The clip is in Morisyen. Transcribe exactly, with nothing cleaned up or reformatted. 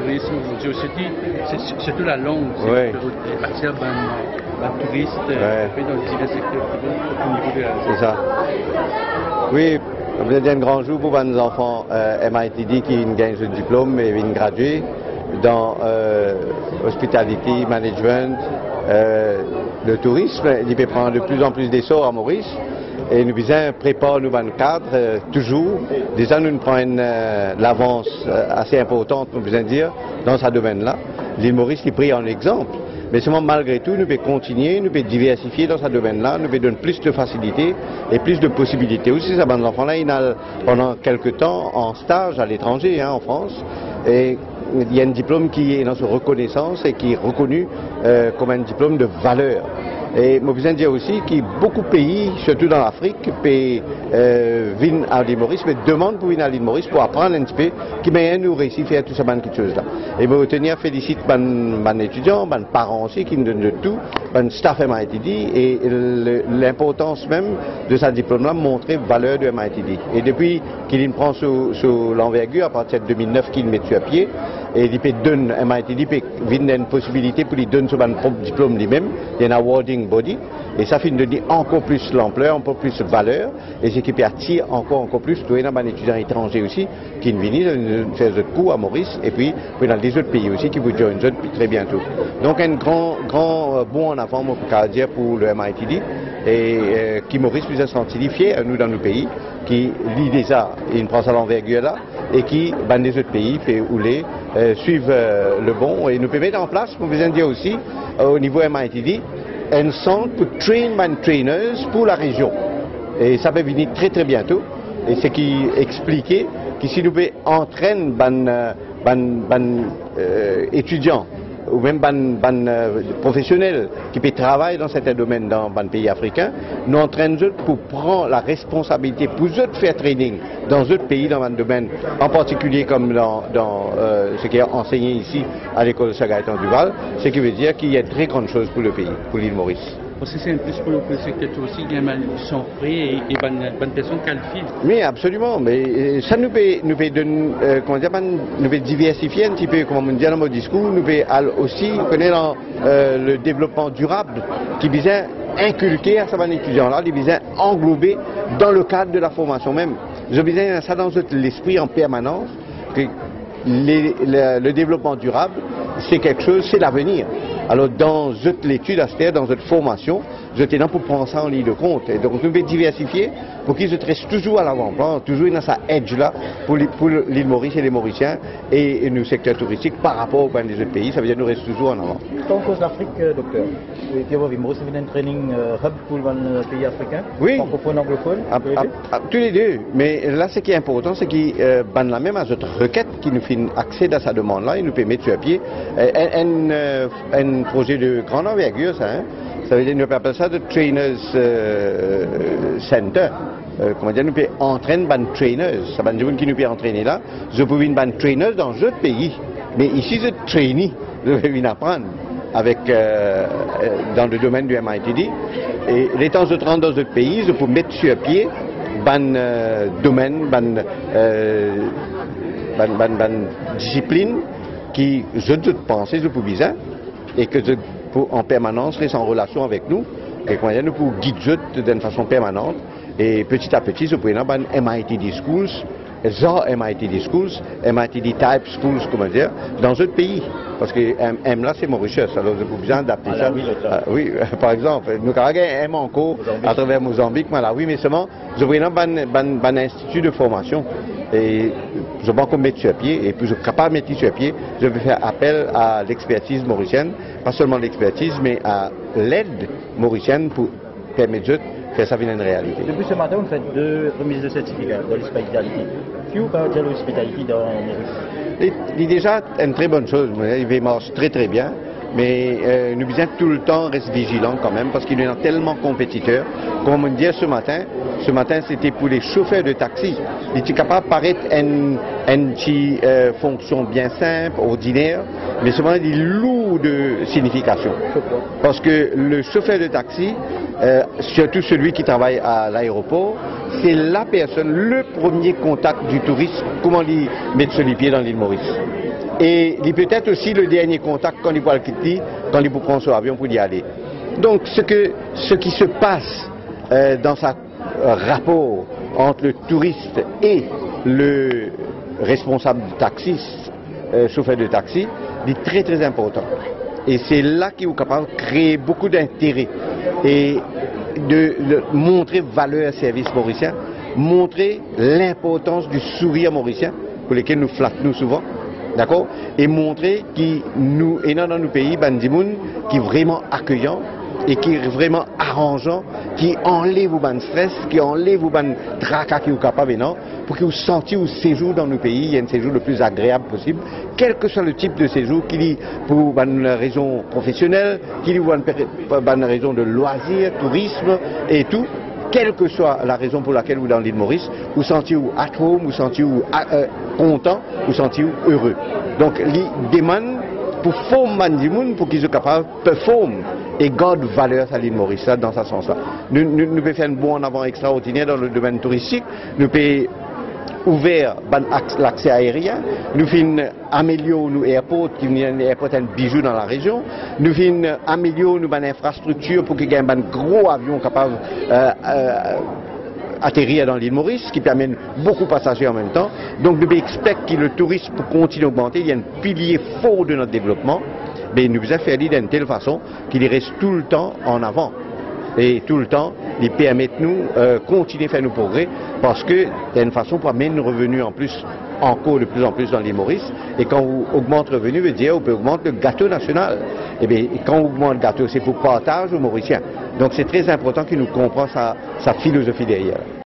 Tourism, osi, se, se, sirtou lalang, se, wi, pou atir bann, bann touris, euh, wi, dan divers sekter, o nivo de la... Se sa. Wi, nou dir enn gran zour pou bann zanfan, euh, M I T D ki vinn gagn zot diplom e vinn gradie dan, euh, hospitality management, euh, le tourism, li pe pran de plus en plus d'essor a Moris. E nou bizin prepar nou bann kad, euh, touzour. Deza, nou pran enn, euh, lavans, euh, ase inportan, nou bizin dir, dan sa domenn la. Lil Moris, li pri an exanp. Me selman, malgre tou, nou pe kontigne, nou pe diversifie dan sa domenn la, nou pe donn plis de fasilite e plis de posibilite osi. Sa bann zanfan la, inn al pandan kelke tan an staz aletranze, hein, an Frans. E li enn diplom ki ena so rekonesans e ki rekoni, euh, kom enn diplom de valer. E mo bizin dir osi ki boukou pei, sirtou dan Lafrik, pe, euh, vinn a Lil Moris, pe demann pou vinn a Lil Moris pou aprann enn tipe ki manier nou reysi fer tou sa bann kiksoz la. E mo tenir a felisit bann, bann etidian, bann paran osi ki donn zot tou, bann staff M I T D, e le, linportans mem de sa diplom la, montre valer de M I T D. E depi ki linn pran so, so lanvergir, apartir de de mil nef ki linn met sir pie, e li pe donn, M I T D pe vinn enn posibilite pou li donn so bann prop diplom limem, li enn awarding body, e sa finn donn li ankor plis lanpler, ankor plis valer, e seki pe atir ankor, ankor plis, tou ena bann etidian etranze osi, ki'nn vini, fer zot kour a Moris, epi pou ena lezot pei osi ki pou join zot tre biento. Donk, enn gran, gran, euh, bou an avan, mo kapav dir, pou le M I T D, e, euh, ki Moris bizin santi li fier, nou, dan nou pei, ki li deza, inn pran sa lanvergir la, e ki bann lezot pei pe oule, euh, swiv, euh, le bon, e nou pe met an plas, mo bizin dir osi, euh, o nivo M I T D, enn sant pou train bann trainers pou larezion. E sa pe vini tre, tre biento. E seki explike ki si nou pe antrenn bann, euh, bann, bann, euh, etidian oubien bann, bann, euh, profesionel ki pe travay dan sertin domenn dan bann pei afrikin, nou antrenn zot pou pran laresponsabilite pou zot fer training dan zot pei, dan bann domenn, an partikilie kom dan, dan, euh, seki ansegne isi a lekol Sir Gaëtan Duval, seki ve dir ki enn tre gran soz pou le pei, pou Lil Moris. Parski se enn plis pou, pou le sekter touristik, gagn bann san pre e, e bann, bann personn kalifie. Wi, absoliman. Me, euh, sa nou pe, nou pe donn, euh, kouma dir, bann, nou pe diversifie enn tipe, kouma mo dir dan mo diskour, nou pe al osi, ou kone, dan, euh, le devlopman dirab, ki bizin inkilke a sa bann etidian la, li bizin anglobe dan le kad de la formasion mem. Zot bizin ena sa dan zot lespri an permanans, ke le, le, le devlopman dirab, se kiksoz, se lavenir. Alor, dan zot letid aster, dan zot formasion, zot ena pou pran sa an lign de kont. E donk, nou pe diversifie pou ki zot res touzour a lavanplan, touzour ena sa edge la pou li, pou Lil Moris e le Morisien e, e nou sekter touristik par rapor a bann lezot pei, sa ve dir nou res touzour an avan. Kan ou koz Lafrik, euh, dokter, ou, ou trouv Moris vinn enn training, euh, hub pou bann, euh, pei afrikin, wi, frankofon, anglofon, tou le de? Tou le de, me la, seki inportan, seki, euh, bann la mem a zot rekèt ki nou finn aksed a sa demann la e nou pe met sir pie, euh, enn, enn, euh, enn proze de gran anvergir, sa, hein. Sa ve dir, nou pe apel sa de trainers, euh, center. Euh, kouma dir, nou pe antrenn bann trainers. Sa bann dimoun ki nou pe antrene la, zot pou vinn bann trainers dan zot pei. Me isi, zot trainee, zot pe vinn aprann avek, euh, euh, dan le domenn de M I T D. E letan zot rant dan zot pei, zot pou met sir pie bann, euh, domenn, bann, euh, bann, bann, bann disiplin ki zot, zot panse zot pou bizin, e ke zot pou an permanans res an relasion avek nou, e kouma dir, nou pou gid zot dan enn fason permanant, e peti a peti, zot pou ena bann M I T D schools, zar M I T D schools, M I T D type schools, kouma dir, dan zot pei. Parski M, M la, se Mauritius, alor zot pou bizin adapte sa. Malawi, lot la. Ah, wi, par exanp, nou kapav gagn M ankor atraver Mozanbik, Malawi, me selman, zot pou ena bann, bann, bann institi de formasion, e zot pa ankor met sir pie, e pou zot kapav met li sir pie, zot pe fer apel a lexpertiz morisienn, pa selman lexpertiz, me a led morisienn pou permet zot fer sa vinn enn realite. Depuis ce matin, on fait deux remises de certificats dans l'hospitality. Ki ou kapav dir lor l'hospitality dan Moris? Li, li deza enn tre bonn soz, li pe mars tre, tre bien. Me, euh, nou bizin toultan res vizilan kanmem, parski nou ena telman konpetiter. Kouma mo dir se matin, se matin, sete pou le sofer de taxi. Li ti kapav paret enn, enn ti, euh, fonksion bien sinp, ordiner, me selman li lour de signifikasion. Parski le sofer de taxi, euh, sirtou selwi ki travay a laeropor, se la personn, le premie kontak di touris, kouma li met so lipie dan lil Moris. E li petet osi le dernie kontak kan li pou al kit li, kan li pou pran so avion pou li ale. Donk, ce que, ce qui se passe, euh, dans sa, euh, rapport entre le touriste et le responsable de taxi, euh, chauffeur de taxi, li tre, tre inportan. E se la ki ou kapav kree boukou dintere e de, de montre valer servis morisien, montre linportans di sourir morisien, pou lekel nou flat nou souvan, dakor? E montre ki nou ena dan nou pei bann dimoun ki vreman akeyan e ki vreman aranzan, ki anlev ou bann stres, ki anlev ou bann traka ki ou kapav ena, pou ki ou santi ou sezour dan nou pei, li enn sezour le pli agreab posib, kel ke swa le tip de sezour, ki li pou bann rezon profesionel, ki li pou bann pere-, bann rezon de lwazir, tourism e tou, kel ke swa la rezon pou lakel ou dan Lil Moris, ou santi ou at home, ou santi ou, a, euh, kontan, ou santi ou ere. Donk, li demann pou form bann dimoun pou ki zot kapav perform e gard valer sa Lil Moris la dan sa sans la. Nou, nou, nou pe fer enn bond an avan extraordiner dan le domenn touristik, nou pe ouver bann aks-, lakse aerien, nou finn amelior nou airport, ki vinn enn airport enn bizou dan larezion, nou finn amelior nou bann infrastriktir pou ki gagn bann gro avion kapav, euh, euh, aterir dan Lil Moris, ki pe amenn boukou pasaze an mem tan. Donk, nou pe expect ki le tourism pou kontinie ogmante, li enn pilie for de not devlopman, me nou bizin fer li dan enn tel fason ki li res toultan an avan. E toultan, li permet nou, euh, kontinie fer nou progre, parski li enn fason pou amenn reveni an plis, ankor de pli an plis dan Lil Moris. E kan ou ogmant reveni, vedir ou pe ogmant le gato nasional. E be, kan ou ogmant gato, se pou partaz o Morisien. Donk, se tre inportan ki nou konpran sa, sa filozofi deryer.